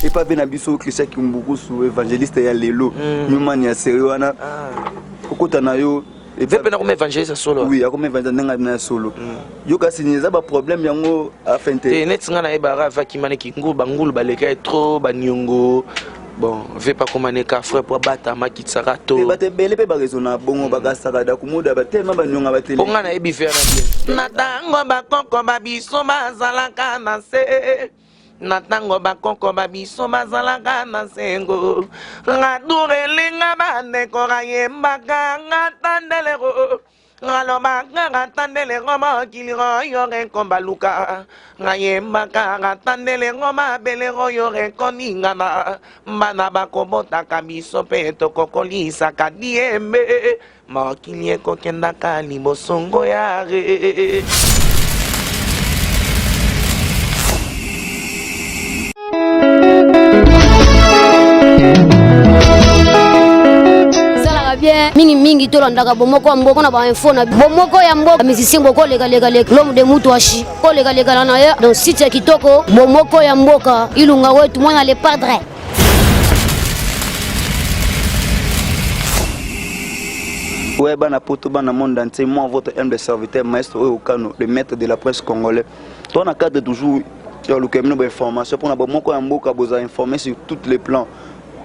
Epa pe na biso Christian Kimbukusu évangéliste ya lelo mm. Newman ya série wana ah. Okota na yo vepe na koma évangéliste solo. Oui, akoma évangéliste ndenge na solo mm. Yo kasi eza ba problème yango afin te. Te neti nga na yebaka avaki maneki ngulu bangulu baleka ye trop baniongo. Bon, ve pas koma ne ka frère po abata makitisaka to. Bato ebele mpe baraisonna bongo bakasaka dakumuda batelema banionga batele. Mpo nga nayebi ve na bien. Na tango bakoko ba biso bazalaka na se. Na tango bakoko ba biso bazalaka na sengo. Nga durelinga bandeko kayembaka nga tandelero. Nalobaka ratandele ngo mokili oyo rekombaluka nayembaka ratandele ngo mabele oyo rekoningana bana bakobotaka biso mpe tokokolisaka diembe mokili ekokendaka liboso ngo yare. Bien mingi mingi tolandaka bomoko ya mboka na bainfo na bomoko ya mboka musicien bokolekalekaleka l'homme de mutu ashi kolekalekana na ye donc site ya kitoko bomoko ya mboka ilunga wetu mwana le padre. Ouais, bana poto, bana monde entier, moi, votre humble serviteur, maestro Okano, le maître de la presse congolais. Toi, on a cadre toujours, tu as le camion d'information pour avoir moko ya mboka, vous informer sur tous les plans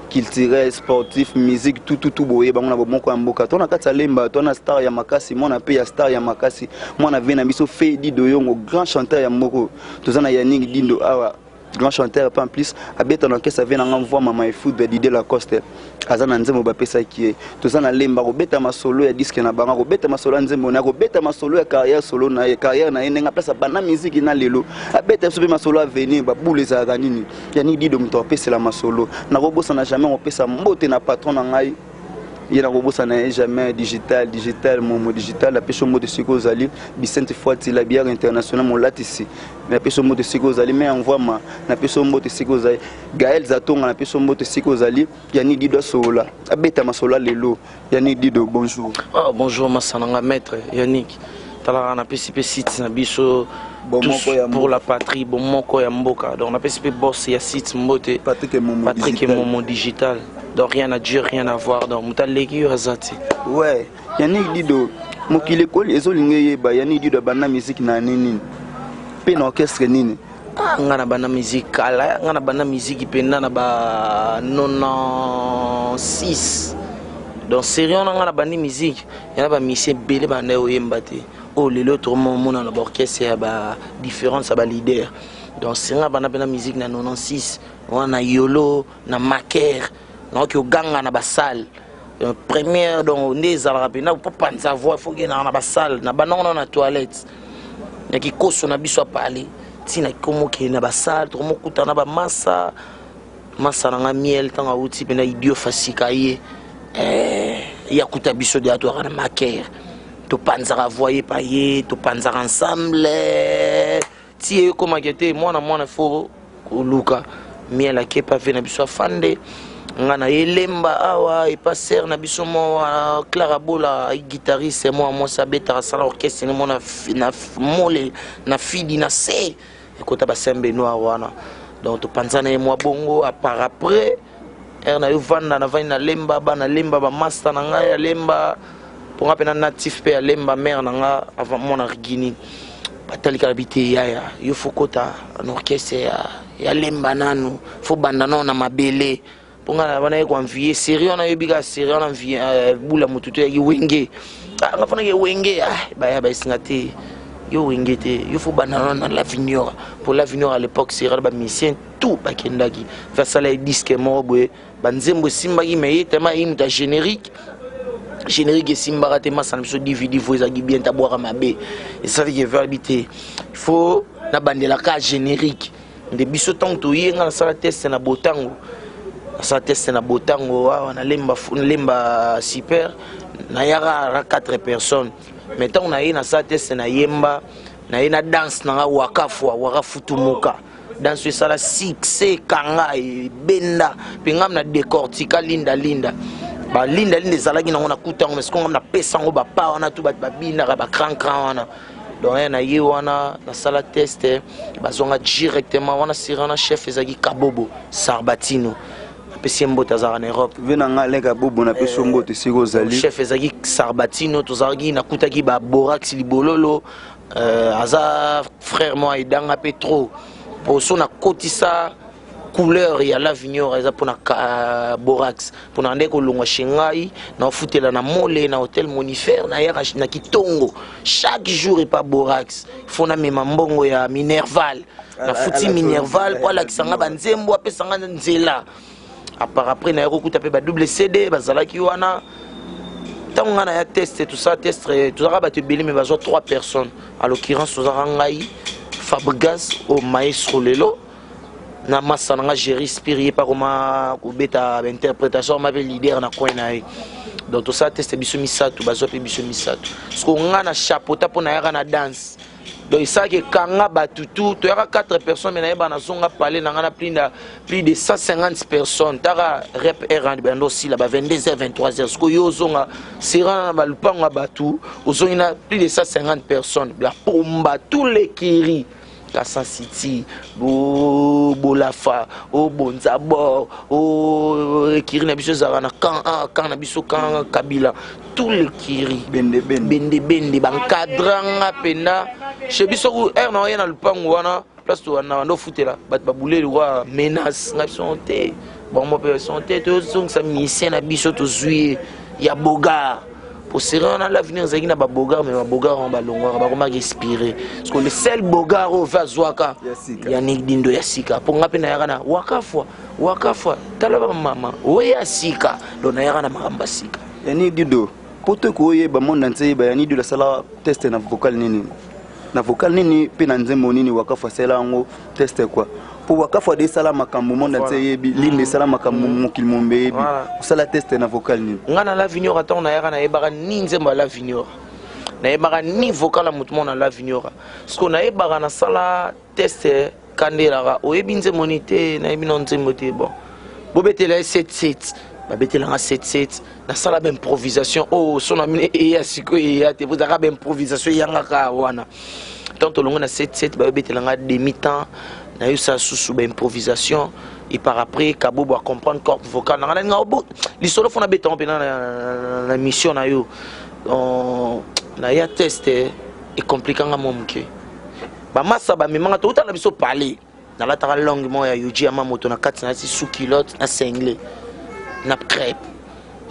culturel, sportif, musique, tout, tout, tout, boye, bango na moko ya mboka. Toi, on a kati ya lemba, toi, on a star ya makasi, moi, on a pe ya star ya makasi, moi, on a vena biso Fedi Doyongo, grand chanteur ya moko. Toza na Yannick Dindo, awa, grand chanteur pas en plus abeta na orchestre vena nga voix mama et foot Didier Lacoste aza na nzembo bapesaki ye. Toza na lemba kobeta masolo ya disque na bango, kobeta masolo ya nzembo na ye, kobeta masolo ya carrière solo na ye, carrière na ye ndenge apesa bana musique na lelo. Abeta biso pe masolo ya avenir, ba boule ezalaka nini? Yannick Dido moto apesela masolo. Nakobosana jamais kopesa mbote na patron na ngai. Ye nakobosana ye jamais digital, digital, momo digital, apesi yo mbote sikoyo ozali Vicente Fwati, la bière internationale molatisi. Napesi yo mbote sikoyo ozali Mère Mvwama, napesi yo mbote sikoyo ozali Gaël Zatonga, napesi yo mbote sikoyo ozali Yannick Dido asolola, abeta masolo ya lelo. Yannick Dido, bonjour. Oh, bonjour masananga maître Yannick. Talaka napesi pe site na biso Bomoko ya pour la patrie, bomoko ya mboka. Donc napesi pe boss ya site mbote Patrick Momo Patrick Digital. Momo Digital. Donc rien à dire, rien à voir. Donc mutaleki yo azati. Ouais, Yannick Dido, mokili ekoli ezolinga eyeba Yannick Dido abanda musique na année nini? Pe na orchestre nini? Ah, nga na banda musique kala, nga na banda musique penda na ba 96. Donc sérieux na nga na bandi musique, ya ba musicien belé banda oyemba te. Oh lelo to mona na ba orchestre ya ba différence ya ba leader. Donc c'est nga banda pena musique na 96, wana yolo na maker, na oki oganga na ba salle. Première donc nde ezalaka pena po panza voix faut que na na ba salle, na banda na toilette. Ya kikoso na biso apale tina komoke na ba salle, to mokuta na ba massa. Massa na nga miel tanga uti pena idiot fasika ye. Ya kuta biso de atoka na maker. To panzaka voix pa ye, to panzaka ensemble. Ti ekoma kete mwana mwana fo koluka miel akepa ve na biso afande. Nga na elemba awa epa ser na biso mo Clara Bola guitariste mo mo sabeta sala orchestre ni mona na mole na fidi na se ekota ba Saint Benoît wana. Donc to panzana ye mwa bongo à part après er na yo vanda na vandi na lemba ba na lemba ba master na nga ya lemba pour nga pena natif pe ya lemba mère na nga avant mona Guinée. Batalika bite yaya yo fokota na orchestre ya lemba nanu fo banda na mabele. Pour nga na bana ye ko envier sérieux na yebi ka sérieux na envier bula mutu to yaki wenge. Ah nga fana ke wenge ah ba ya ba singa te. Yo wenge te yo fo banda na la Vignora. Pour la Vignora à l'époque c'est ba musicien tout ba kendaki. Fa sala disque moko boye ba nzembo simbaki mais ye tellement ye muta générique. Générique simbaka te masa na biso DVD vo ezaki bien ta boire mabe. Et ça fait que verbité. Il faut na bandela ka générique. Nde biso tant to yenga na sala test na botango. Na sala test na botango wa na lemba na lemba super na yaka ra 4 personnes. Mais tant na ye na sala test na yemba na ye na danse na nga waka fwa waka futumuka. Danse sala succès kanga e benda pe ngam na décortica linda linda. Ba linda linda ezalaki nango na kutango mais ngam na pesa ngo ba pa wana tout ba ba binaka ba cran cran wana. Donc ye na ye wana nasala test, bazwanga directement wana. Sira wana chef ezalaki Kabobo Sarbatino, apesi ye mbote, azalaka na Europe. Ve na ngai Aleka Bobo, napesi yo mbote esika ozali. Chef ezalaki Sarbatino, tozalaki, nakutaki baborax libololo, aza frère mo aidanga mpe trop po so nakotisa couleur ya Lavignor eza mpona borax, mpona nde kolongwa chez ngai, naofutela na Mole na hotel Monifere, nayaka na Kitongo chaque jour epa borax, fo namema mbongo ya minerval, nafuti minerval po alakisa nga banzembo, apesa nga nzela. Apart après naye kokuta mpe badouble CD bazalaki wana. Ntango ngai naya test, tosala test, tozalaka bato ebele, mais bazwa 3 personnes. À l'occurrence, tozalaka ngai, Fabrigas o maestro lelo, na masa na nga Géri Spiri, ye pakoma kobeta bainterprétation ma mpe leader na coin na ye. Donc tosala test biso misato, bazwa mpe biso misato. Parce que nga na chapeauta mpo nayaka na danse, donc esalaki ekanga bato tu. Toyaka 4 personnes, mais nayeba nazonga pale na nga na plus de 150 personnes. Taka rep r bando osila ba 22 h 23 h, sikoyo yo ozonga sera na balupango ya bato, ozongi na plus de 150 personnes, la pomba, tous les kiri, Kasan City, Bolafa, o Bonzabor, o ekiri na biso ezalaka na camp A, camp na biso, camp Kabila, tout le kiri. Bende bende. Bende bende, bankadrang'a mpenza chez biso ku aire na oye na lupango wana, place to na bando ofutela bato babuleli kwa menace ngai biso te, bango mpe biso te. Tozongisa musicien na biso, tozwi ye ya bogar po sera wana L'avenir ezalaki na babogar, mais babogar wana balongwaka, bakomaki inspiré, parce que le seul bogar oyo ve azwaka Ya sika. Yannick Dindo ya sika, mpo nga mpe nayaka na wakafwa wakafwa, tala bamama oyo ya sika, donc nayaka na makambo ya sika. Yani Dido, po to koyeba monde entier yeba, Yani Dido asala test na vocal nini, na vocal nini mpe na nzembo nini Wakafu asala yango test quoi? Po Wakafu ade esala makambo monde entier yebi, Linde esala makambo mokili mombe yebi. Osala test na vocal nini? Nga na Lavignora, ntango nayaka, nayebaka ni nzembo ya Lavignora, nayebaka ni vocal ya motu moko na Lavignora. Parce que nayebaka nasala test kandelaka, oyebi nzembo nini te, nayebi na nzembo te. Bon, bobetela ye 77, babetelanga 77, nasala baimprovisation oyo so na mine eya sikoyo, eya te, bozalaka baimprovisation eyangaka wana. Tant tolongo na 77, bayobetelanga demi temps, nayosala susu baimprovisation, et par après Kabobo acomprendre corde vocale nanga, nalinga obo lisolo fo nabetango mpena na mission na yo. Naya test ecompliquanga mwa moke, bamasa bamemanga, touta na biso palais, nalataka longue moko ya Yohji Yamamoto na kati, nalati sous culotte na singlet na crêpe.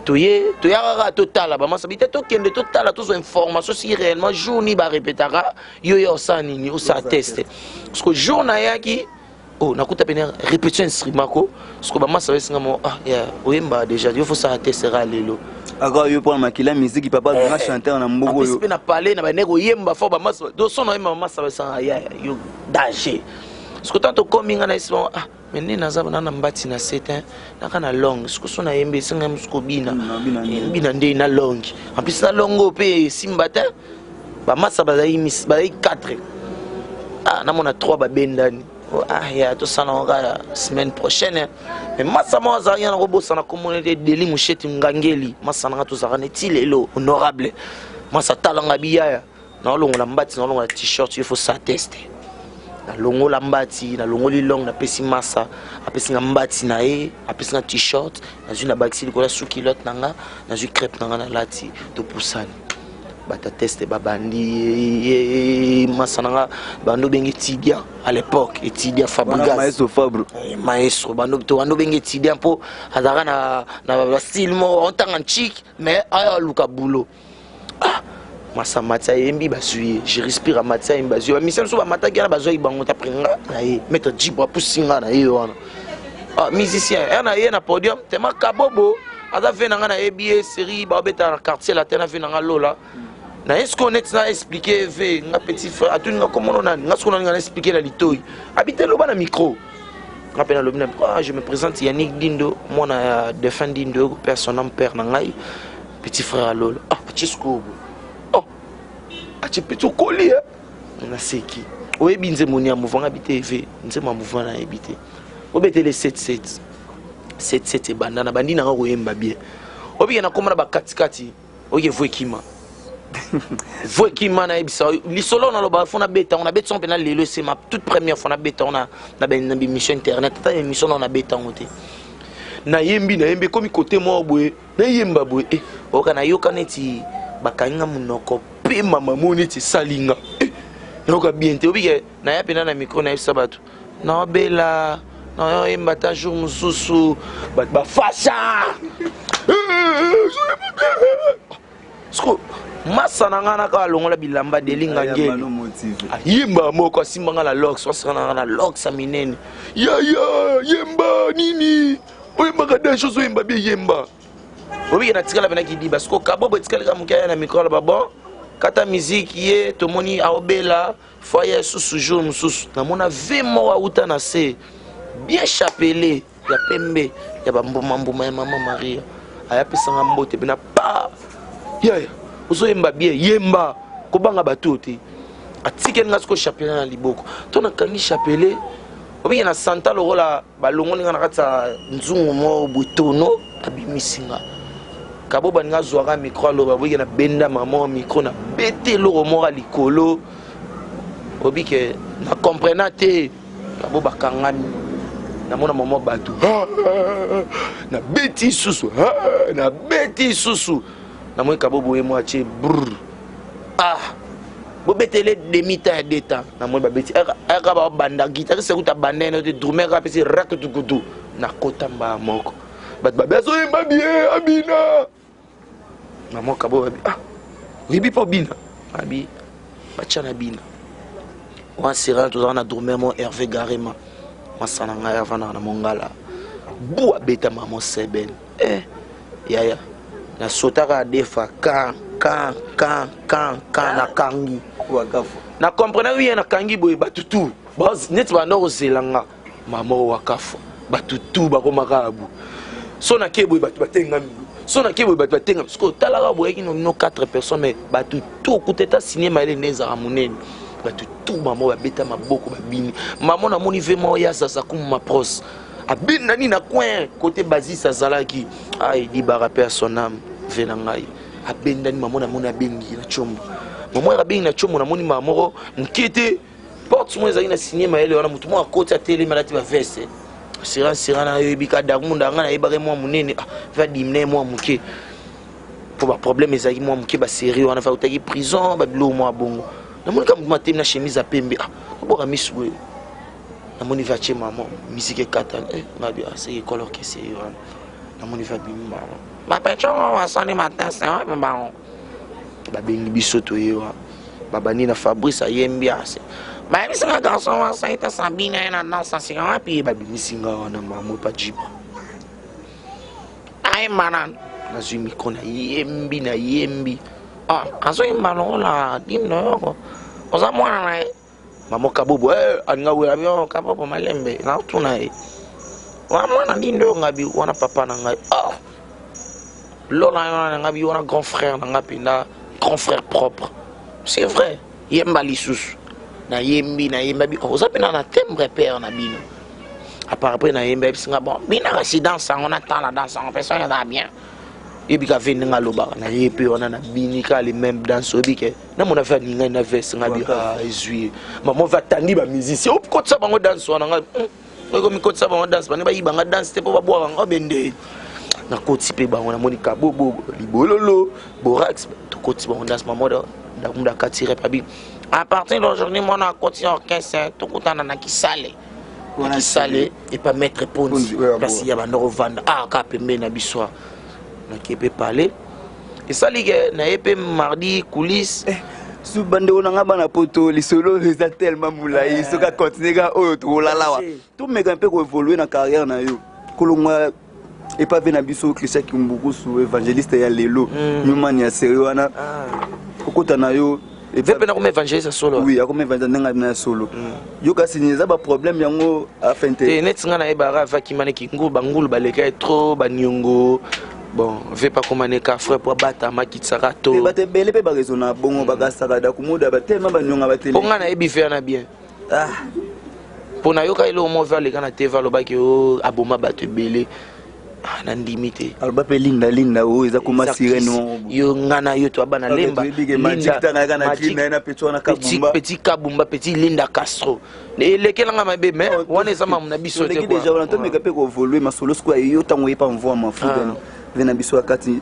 Toye, toya kaka totala, bamasa bi te, tokende totala, tozwa information si réellement jour ni barepetaka yo ya osala nini, osala test. Parce que jour nayaki, oh, nakuta pene répétition instrument ko, parce que bamasa baesinga mo, ah ya oyemba déjà, yo fosala test ra lelo. Aka yo mpona makila musique, papa azanga chanteur na mboka oyo. Mpe na palais na bande koyemba fo bamasa do so na oyemba, bamasa basanga ya yo danger. Parce que tant tokomi, nga na esi, ah, mais nde naza na na mbati na se te, naka na longue, siko so nayemba esenga mosu kobina bina nde na longue, en plus na longue oyo mpe esimba te. Bamasa bazali 4, ah, namona 3 babendani, ah ya tosala yango kaka semaine prochaine. Mais masa moko azalaki na kobosana komona ete Deli Musheti Ngangeli, masa nanga, tozalaka neti lelo, honorable masa, talanga biyaya, naolongola mbati, naolongola t-shirt, il faut sa teste. Nalongola mbati, nalongoli longue, napesi masa, apesi nga mbati na ye, apesi nga t-shirt, nazwi na bakisi likolo ya sous-culotte na nga, nazwi crêpe na nga, nalati, topusani. Bato test babandi, masa na nga bando obenge étudiant à l'époque, étudiant Fabrigas. Maestro Fabre. Maestro bando bando obenge étudiant mpo azalaka na bastyle moko ontanga nchik, mais aya aluka boulot. Ah, masa mati ayembi, bazwi ye. Je respire, amati, ayembi, bazwi ye. Bamisia mosusu bamataki wana, bazwaki bango te. Après nga na ye, maître Jibo apusi nga na ye wana. Ah, musicien ya na ye na podium tema, Kabobo aza ve na nga, nayebi ye, série baobeta na Quartier Latin na ve na nga Lola na ye. Sikoyo neti na expliquer ve nga petit frère, atuni nga komono nani nga, sikoyo naninga na expliquer na litoi, abi te, loba na micro. Nga mpe nalobi na, ah, je me présente, Yannick Dindo, mwana ya défunt Dindo, père son âme, père na ngai, petit frère ya Lolo. Ah, atie sikoyo boye, oh, atie petit okoli e naseki, oyebi nzembo ni ya mouvement? Nga bi te ve, nzembo ya mouvement nayebi te. Obetele 77 77, ebanda na bandi nanga koyemba bien, obike nakóma na bakatikati, oke vo ekima. Voix ekima, nayebisa lisolo naloba fo nabeta yango, nabeti yango mpena lelo. Ese ma toute première fois nabeta yango na baémission internet, ata émission nao nabeta yango te. Nayembi, nayembi, ekomi kote moko boye, nayemba boye, e oyoka, nayoka neti bakangi nga monoko mpe mama mo neti esali nga, eh, nayoka bien te. Obike naya mpena na micro, nayebisa bato naobela, nayoyemba ta jour mosusu, bato bafasha. Siko masa na ngai naka alongola bilamba delinga ngeli, ayemba moko, asimba nga na lox, wasaka na nga na lox ya minene. Yaya, yemba nini? Oyembaka danse, ozoyemba bie, yemba. Obike natikala mpena kidiba. Siko kabobo etikali kaka moke, aya na micro, aloba: "Bon, kata musique." Ye tomoni aobela foyer susu. Jour mosusu namona ve moko auta na se, bien chapelet ya pembe ya bambuma-mbuma ya Mama Maria, ayapesanga mbote mpena pa: "Yaya, ozoyemba bien, yemba, kobanga bato te." Atikeli nga siko chapelet na liboko to nakangi chapelet. Obike na santa lokola balongoli nga na kati ya nzungu moko boye, tono abimisi nga. Kabo baninga azwaka micro, aloba boyike, na benda mama micro, na bete eloko moko ya likolo. Obike na comprena te, kabo bakangami, namona mama bato, nabeti susu, nabeti susu, namoni kabo boye mo atie brr, ah, bobetele demi temps ya deux temps. Namoni babeti aka babanda, guitariste kuta banda ene te, drummer apesi rakutukutu, nakota mbaa moko, bato babe azoyemba bien, abina. Mama kabo babi: "Ah, oyebi mpo bina?" Abi batya na bina wana sera tozalaka na drummer mo Hervé Garema, masana ngai avandaka na Mongala bu, abeta mamo seben. Eh, yaya, nasotaka defa kan kan kan kan kan, nakangi, na comprendre ye, nakangi boye, bato tu neti banda kozela nga mama wakafa, bato tu bakomaka abu. So nake boye, bato batengami, so nake boye, bato batengami. Soki otalaka boyaki no 4 personnes, mais bato tu okuta eta signe mayele nde ezalaka monene. Bato tu mama babeta maboko, babini. Mama namoni ve moko ya zaza kuma pros, abendani na coin côté basis azalaki aedibaka mpe ya son âme ve na ngai, abendani. Mama namoni abengi na tiombo, mama oyo abengi na tiombo, namoni mama moko moke te, porte moko ezalaki na signe mayele wana, motu moko akoti, atelemi, alati baveste sira sira, nayebi ka Darmunda, ngai nayebaki mwa monene ve adimine mwa moke mpo baproblème ezalaki mwa moke, basérie wana fa utaki prison, babiloko mwa bongo. Namoni ka motu matemi na chemise ya pembe, ah, oboka misu boye, namoni ve atie mama musique ekatani. Eh, ngabi aseki ekole orchestre ye wana, namoni ve abimi mama bapecongo basali bateste wapi, bango babengi biso, toyewa, babandi na Fabrice, ayembi, ase bayebisinga garçon wasai te Sabine ye na danse sika wapi, babimisi nga wana mamo epa jiba, ayemba nanu, nazwi micro, nayembi, nayembi, ah, azoyemba lokola dino yoko, oza mwana na ye. Mama Kabobo, eh, alinga wela bio Kabobo malembe, naotuna ye wana mwana ndindo oyo, ngabi wana papa na ngai. Oh, lola wana na ngabi wana grand frère na ngai mpenza, grand frère propre, c'est vrai. Yemba lisusu, nayembi, nayemba bi, oh, oza mpena na timbre père na bino. Apart après nayembi, ayebisinga: "Bon, bina kasi danse yango, natala danse yango mpe soki eza bien." Yebika ve ndenge alobaka na ye mpe wana nabini kaka le même danse. Oyebi ke namona ve aningai na veste ngai bi ezwi ye mama ve atandi bamusicien, okotisa bango danse wana, ngai okomi kotisa bango danse, bani bayibanga danse te mpo babwaka ngo bende. Nakoti mpe bango, namoni Kabobo, Libololo, Borax, tokoti bango danse. Mama Dakunda akati rep, abi: "À partir d'aujourd'hui, mwana akoti orchestre, tokutana na Kisale, na Kisale epa maître Ponzi, place ya banda kovanda, ah, kaka pembeni na biso." Nake mpe pale, esali ke naye mpe mardi coulisse. Su bandeko na nga bana poto, lisolo oyo eza tellement molai, soki akontinue kaka oyo, tokolalawa. Tomeka mpe koévolue na carrière na yo, kolongwa epave na biso Christian Kimbukusu, évangéliste ya lelo, Newman ya série wana, okota na yo. Ve mpe nakoma évangéliste solo. Oui, akoma évangéliste ndenge na ya solo. Yo kasi eza baproblème yango afin te neti nga nayebaka avakima neki ngulu, bangulu baleka ye trop, baniongo. Bon, ve pa koma ne ka frère po abatama, akitisaka to. Bato ebele mpe baraisonna bongo, bakasaka Dakumuda batelema banionga batele. Mpo nga nayebi ve wana bien, mpo nayoka eloko moko ve aleka na TV, alobaki o aboma bato ebele. Ah, nandimi te. Aloba mpe linda linda oyo eza koma sirene moko. Yo nga na yo toa bana lemba. Petit Kabumba, petit Linda Castro. Elekelanga mabe mais oh, wana eza mamu na biso te. Déjà wana tomeka mpe koevolue masolo sikoyo yo ntango oyepa mvua mafuta ah. Ve na biso ya kati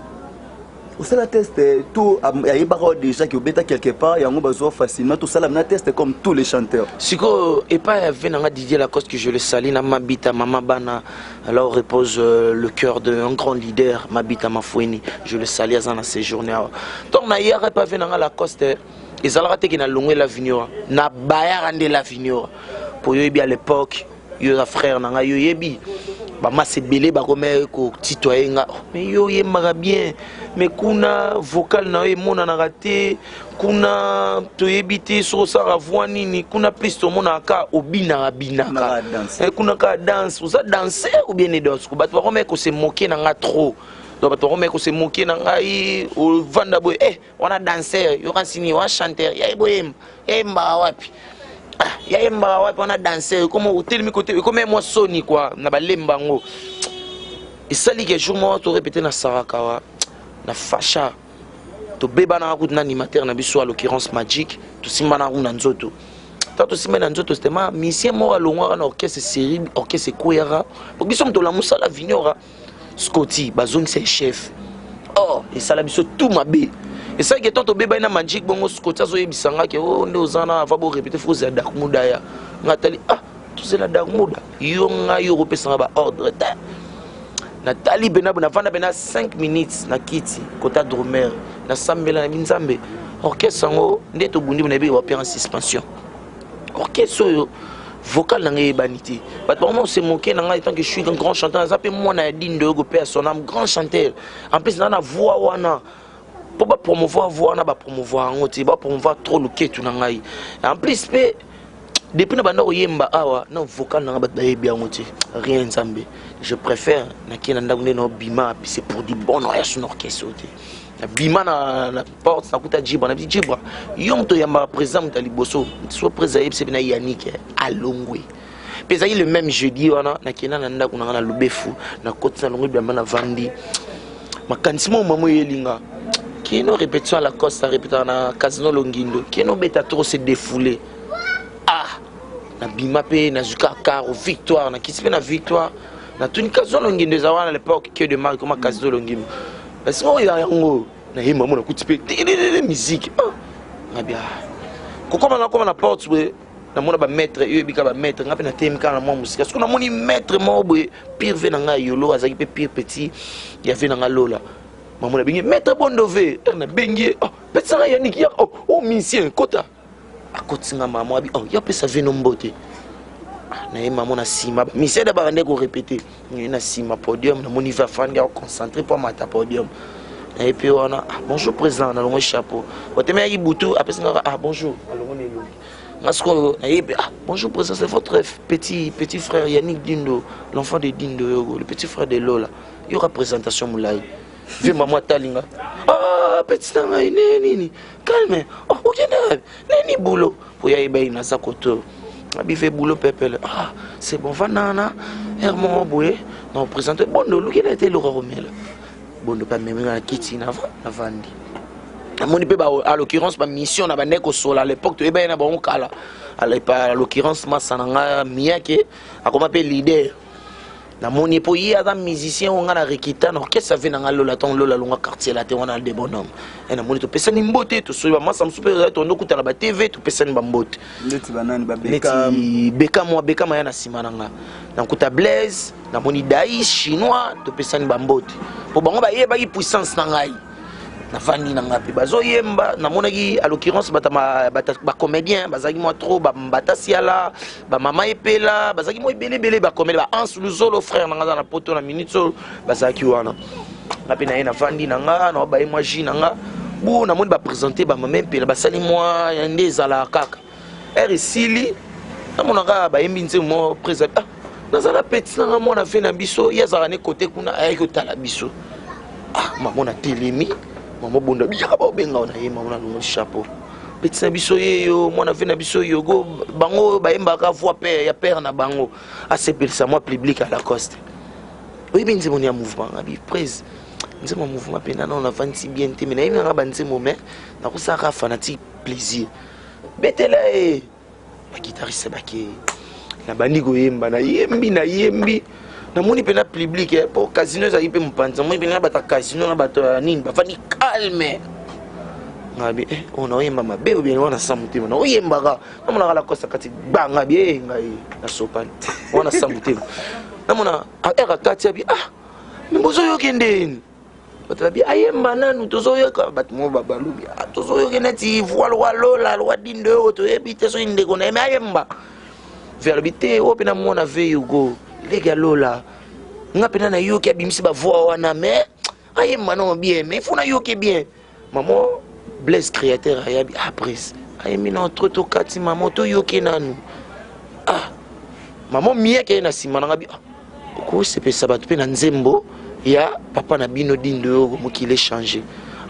osala test to ayebaka yo déjà ki obeta quelque part yango bazwa facilement tosala na test comme tous les chanteurs. Sikoyo epai ya ve nanga Didier Lacoste que je le salue na Mabita mama bana là où repose euh, le cœur d'un grand leader Mabita Mafueni, je le salue aza na séjourné awa. Donc nayaka epai ve nanga Lacoste, ezalaka te ke nalongwe la Vignora, nabayaka nde la Vignora po yo yebi à l'époque yo oza frère na ngai, yo yebi bamasa ebele bakomi kotitoye nga, oh, mais yo oyembaka bien mais kuna vocal na yo emonanaka te, kuna toyebi te soki osalaka voix nini, kuna plus tomonaka ka obinaka binaka, kuna kaka danse, oza danser ou bien ne danse. Bato bakomi kose moke na nga trop, donc bato bakomi kose moke na ngai, ovanda boye eh, wana danser, yoka nsini wana chanteur ya boyemba yayembaka wapi, ah, yayembaka wapi wana danser, ekoma otelemi kote, ekoma mwa soni kua na balemba yango. Esali ke jour moko torepete na Sarakawa na Fasha, tobebanaka kutu na animateur na biso, à l'occurrence Magic, tosimbanaka kuna nzoto. Ntango tosimbai na nzoto, c'était musicien moko alongwaka na orchestre série, orchestre ekweyaka po biso moto olamusala Vignora Scotty, bazongisa ye chef. Or esala biso tout mabe, esalaki etant tobebani na Magic bongo. Scotty azoyebisa nga ke o nde oza na ava borepete, fo ozela Dakmuda ya nga. Tali, ah, tozela Dakmuda, yo ngai yo okopesanga baordre te. Natali pena, navanda pena 5 minutes na kiti kota drummer, nasambela na binzambe. Orchestre yango nde tobundi, nayebi bapia en suspension orchestre oyo. Vocal na ngai eyebani te, bato bango se moke na ngai tant que je suis un grand chanteur. Naza mpe mwana ya Dindo Yogo mpe ya son âme, grand chanteur. En plus naza na voix wana mpo bapromouvoir voix wana, bapromouvoir yango te, bapromouvoir trop loketu na ngai. En plus mpe depuis na banda koyemba awa na vocal na nga, bato bayebi yango te, rien. Nzambe, je préfère nakei na ndako nde naobima, c'est pour du bon ya son orchestre te. Nabima na porte, nakuta Jibra, nabi Jibra, yo moto oyambaka président, moto ya liboso so président ayebisi mpe na Yannick alongwe. Mpe ezalaki le même jeudi wana. Nakenda na ndako na nga na Lubefu, nakoti, nalongwe bilamba, navandi, makanisi mo mamo eyelinga kino répétition à Lacoste arépétaka na Casino Longindo, kino obeta trop se défoulé. Ah, nabima mpe nazwi kaka caro Victoire, nakiti mpe na Victoire, natuni Casino Longindo eza wana, l'époque que de marque koma Casino Longindo. Basinga oyo yango nayemba mo, nakuti mpe telelele musique ngabia kokoma. Nakoma na porte boye, namona bamaître, yo yebika bamaître, nga mpe nateyemi kaka na mwa mosika. Soki namoni maître moko boye, pire ve na ngai yolo, azalaki mpe pire petit ya ve na ngai Lola. Mamo nabengi maître Bondove, ere nabengi ye, oh, pesanga Yaniki ya, oh, oh, musicien kota. Akotinga mama abi, oh, yo apesa vino mbote na ye. Mamo na nsima musicien da baka nde korepete ye na nsima podium, namoni ve afandi akoconcentre mpo amata podium na ye mpe wana. Ah, bonjour président, nalongo chapeau, otemeyaki butu, apesi ngaka, ah, bonjour, alongo na elongi nga. Sikoyo nayebi, ah, bonjour président, c'est votre petit petit frère Yannick Dindo, l'enfant de Dindo Yogo, le petit frère de Lola. Yoka présentation molai, ve mama atalinga, ah, petit na ngai, ne nini, calme, oh, okende wapi, nini boulot po ya yeba ye naza koto abive boulot pepele. Ah, c'est bon, vanda wana heure moko boye na oprésente Bondo, oluki na ete eloko akomela. Bondo mpe amemi nga na kiti, navandi, namoni mpe à l'occurrence bamission na bandeki kosola à l'époque, toyeba ye na bango kala, à l'occurrence masa na nga Miyake akoma mpe leader. Namoni mpo ye aza musicien oyo nga na rekita na orchestre ave na nga Lola, ntango Lola alonga quartier la te wana de bonhomme e. Namoni topesani mbote, tosoli bamasa mosusu mpe tondo okutana ba TV, topesani bambote. Neti banani? Neti Bekam, wa Bekam aya na nsima na nga, nakuta Blaise, namoni Dai Chinois, topesani bambote mpo bango bayebaki puissance na ngai. Navandi na nga mpe bazoyemba, namonaki à l'occurrence bacomédien bazalaki mwa trop, bambatasiala, bamama epela bazalaki mwa ebele ebele, bacomédien ba Hans Luzolo, frère na nga aza na poto na minute oyo, bazalaki wana. Nga mpe na ye navandi na nga, naobaye mwa jus na nga bu, namoni baprésente bamama epela, basali mwa nde ezalaka kaka. Heure esili, namonaka bayembi nzembo moko, président, ah, nazala petit nanga mwana fe na biso, ye azalaka ne kote kuna, ayaki kotala biso. Ah, mama natelemi, mama bonda biyaka baobenga na ye, mama nalongoli chapeau, petit na biso ye yo mwana fe na biso Yogo, bango bayembaka voix père ya père na bango, asepelisa mwa public à Lacoste. Oyebi nzembo ni ya mouvement? Ngabi prise nzembo ya mouvement mpenza nano navandisi bien te, me nayebi nanga banzembo, me nakosalaka fanatique plaisir. Betela ye baguitariste bake, nabandi koyemba, nayembi, nayembi, namoni mpena public po casino ezalaki mpe mopanzi. Namoni mpena bato ya casino na bato ya nini bafandi calme. Ngabi oyo naoyemba mabe obien wana sa motema naoyembaka, namonaka Lacoste kati gbanga bi e ngai nasopani wana sa motema, namona ere akati abi ah, me bozoyoke ndeni? Bato babi ayemba nanu, tozoyoka bato mo babalubi ah, tozoyoka neti voix lokwa lola lokwa dindo oyo toyebi te soki ndeko na ye, me ayemba ve alobi te oyo mpena mwana ve yugo leki ya lola. Nga mpena nayoki abimisi bavoix wana, me ayemba nano bien, mais faut nayoki bien. Mama Blaise créateur ayabi ah, prise ayembi na trop, tokati mama toyoki nanu. Ah, mama miyeke ye na nsima nanga bi ah, okosepelisa bato mpe na nzembo ya papa na bino dindo oyo mokili echange.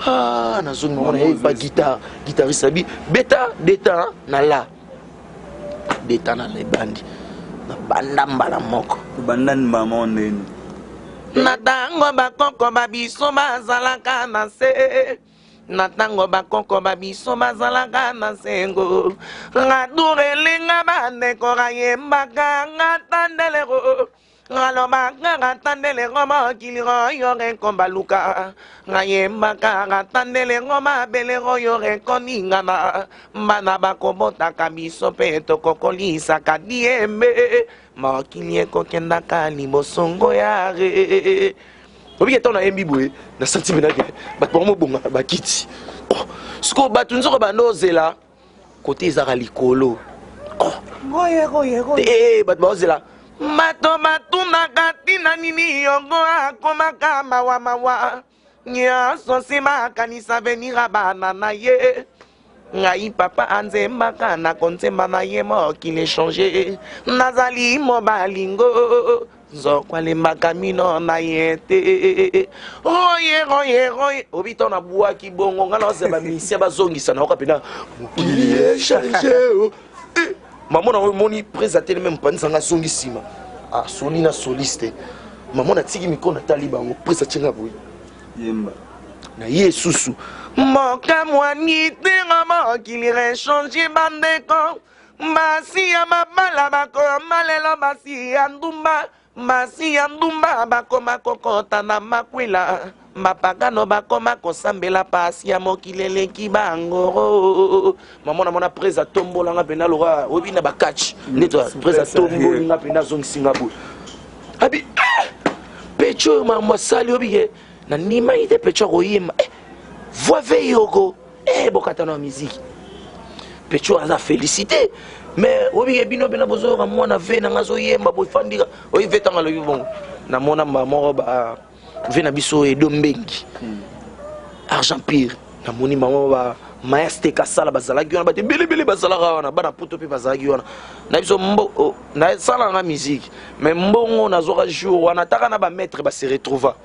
Ah, nazongi mama nayebi ba guitare, guitariste abi beta deta na la deta na la, ebandi na banda mbala moko. Bandani mama ndeni? Na ntango bakoko babiso bazalaka na se, na ntango bakoko babiso bazalaka na sengo, ngadurelinga bandeko kayembaka nga tandelero, ngalobaka ngatandelengo mokili oyo rekombaluka, ngayembaka ngatandelengo mabele oyo rekoningana, bana bakobotaka biso mpe tokokolisaka diembe, mokili ekokendaka libosongo yare. Obiki ntango nayembi boye, nasanti mpenake bato bango mobonga na bakiti. Oh, sikoyo bato nzoko banda ozela kote ezaka likolo. Oh. Eh, bato baozela, bato batunaka ntina nini yongo akomaka mawa mawa nyonso, nsima akanisa venira bana na ye. Ngai papa anzembaka na konzemba na ye mokili echange, nazali mobalingo nzoko alembaka mino na ye te. Oye oye oye, obi ntango nabwaki bongo, ngai naozela bamisien bazongisa, nayoka mpena mokili echange. Mama na omoni prise atelemi mopanzi nanga, azongi nsima, asoli na soliste. Mama natiki micro, natali bango, prise atienga boye. Yemba. Na ye susu mboka mwani tenga mokili rechange, bandeko basi ya mabala bakoma lelo basi ya ndumba, basi ya ndumba bakoma kokota na makwila, bapagano bakoma kosambela, pasi ya mokili eleki bango. Mama namona prise atombolanga mpena loka oyebi na bakatch nde prise atombolinga mpena, azongisinga boye, abi ah! Pecho oyo makambo asali, oyebi ke nandimaki te pecho akoyemba eh, voix ve yoko eh, bokatana ya musique. Pecho aza félicité, mais oyebi ke bino mpena bozoyoka mwana ve nanga azoyemba boye, fandika oyebi ve ntango alobi bongo, namona mbala moko ba ve na biso Edo Mbengi argent pire, namoni bango ba maeste kasala bazalaki wana, bato ebelebele bazalaka wana, bana poto mpe bazalaki wana na biso. Mbo oh, nasalanga musique, mais mbongo nazwaka jour wana, taka na bamaître base retrouva,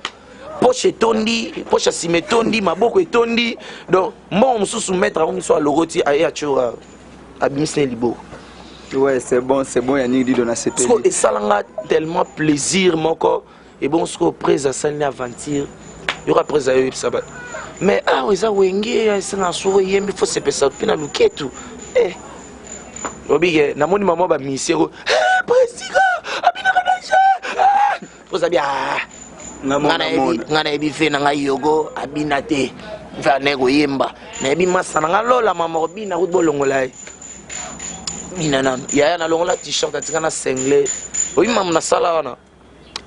poche etondi, poche ya nsima etondi, maboko etondi. Donc mbongo mosusu maître akomi so alokoti aye atioka abimisi na liboko. Ouais, c'est bon, c'est bon, Yannick Dido na siko sepeli. Esalanga tellement plaisir moko. Ebongo sikoyo prese asali aventure, yoka prese ayoyebisa bato, mais awa eza wenge, esenga soko eyembi fo sepesa mpe na luketu. Eh, obike namoni mama bamisero presika abinaka danger prese abi ah, nga nayebi fe na ngai yogo abina te, mpe anaye koyemba, nayebi masa na nga lola mama kobina kuti bolongola ye bina nano yaya nalongola t-shirt atika na sengle. Oyebi mamu nasala wana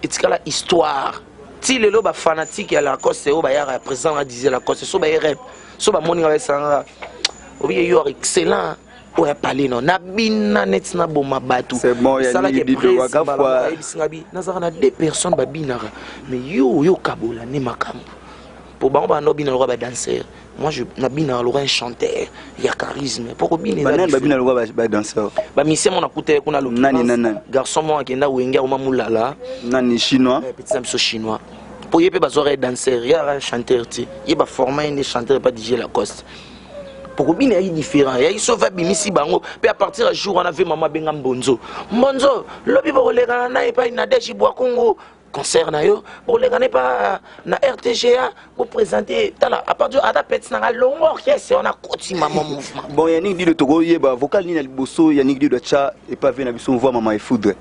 etikala histoire ti lelo. Bafanatike ya Lacoste oyo bayaka ya président nga disait Lacoste so baye rep so bamoni nga bayesanga obiye yo excellent oyo apale no nabina neti naboma bato. C'est bon, Yannick Dido, Wakafwa. Ayebisinga bi nazalaka na deux personnes babinaka, mais yo oyo okabola nde makambo po bango banda obina lokola badanseur, moi je nabinaka lokola un chanteur ya charisme po kobina eza Banani différent. Babina lokola badanseur? Bamisien mo nakuta ye kuna. Nani, nani, nani? Garçon mo akenda wenge akoma molala. Nani, chinois? Eh, petit na biso chinois, po ye mpe bazwaka ye danseur, ye aka chanteur ti ye baforma ye nde chanteur epa DJ Lacoste, po kobina yaki différent, yaki soki abimisi bango mpe. À partir ya jour wana ve mama abenga Mbonzo, Mbonzo lobi bokolekana na epai Nadege Bwakungu. Concert na yo boleka ne pa na RTGA boprésente. Tala, à partir ata peti nanga longo orchestre wana kotima mo mouvement. Bon, Yannick Dido, tokoyeba vocal nini na liboso Yannick Dido atya epave na biso mvua mama efoudre?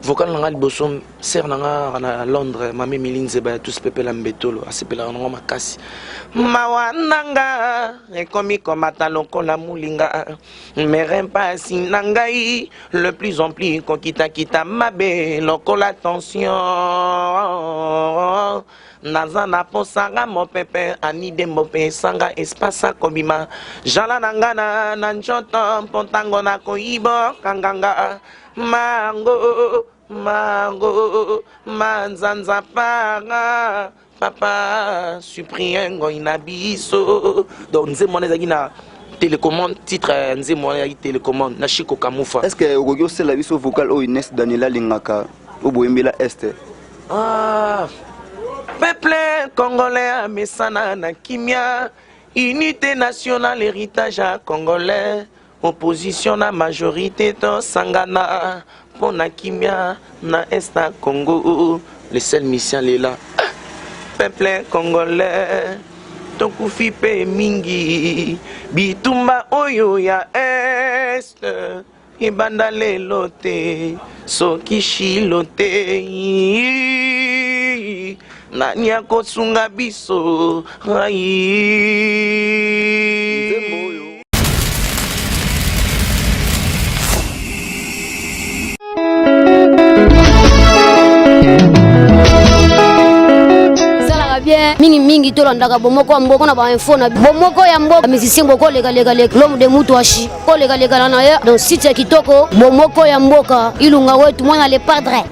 Vocal nanga liboso, sere nanga na Londres, mame Mili Nzeba ya tous pepela mbetolo, asepelaka nango makasi. Mawa nanga ekomi komata lokola molinga, mere mpasi na ngai le plus en plus kokitakita mabe lokola tension. Naza na posanga mopepe anide mbope esanga espace akobima jala na nga na njoto mpo ntango nakoyiba kanganga mango mango manzanza panga papa Cyprien Ngoi na biso. Donc nzembo wana ezalaki na télécommande, titre ya nzembo wana ezalaki Télécommande na Chiko Kamufa. Est ce que okoki osala biso vocal oyo Ines Daniel alingaka, oyo boyembela Este? Ah, peuple congolais amesana na kimia, unité nationale, héritage ya congolais, opposition na majorité tosangana mpo na kimia na Est ya Congo. Le seul mission lela, peuple congolais tokufi mpe mingi. Bitumba oyo ya Est ebanda lelo te, soki shilo te, nani akosunga biso? Ai. Nzembo oyo. Esalaka bien mingimingi, tolandaka Bomoko ya Mboka na bainfo na Bomoko ya Mboka. Musicien bokolekaleka, l'homme de mutu ashi kolekalekana na ye. Donc site ya kitoko, Bomoko ya Mboka, Ilunga wetu mwana le padre.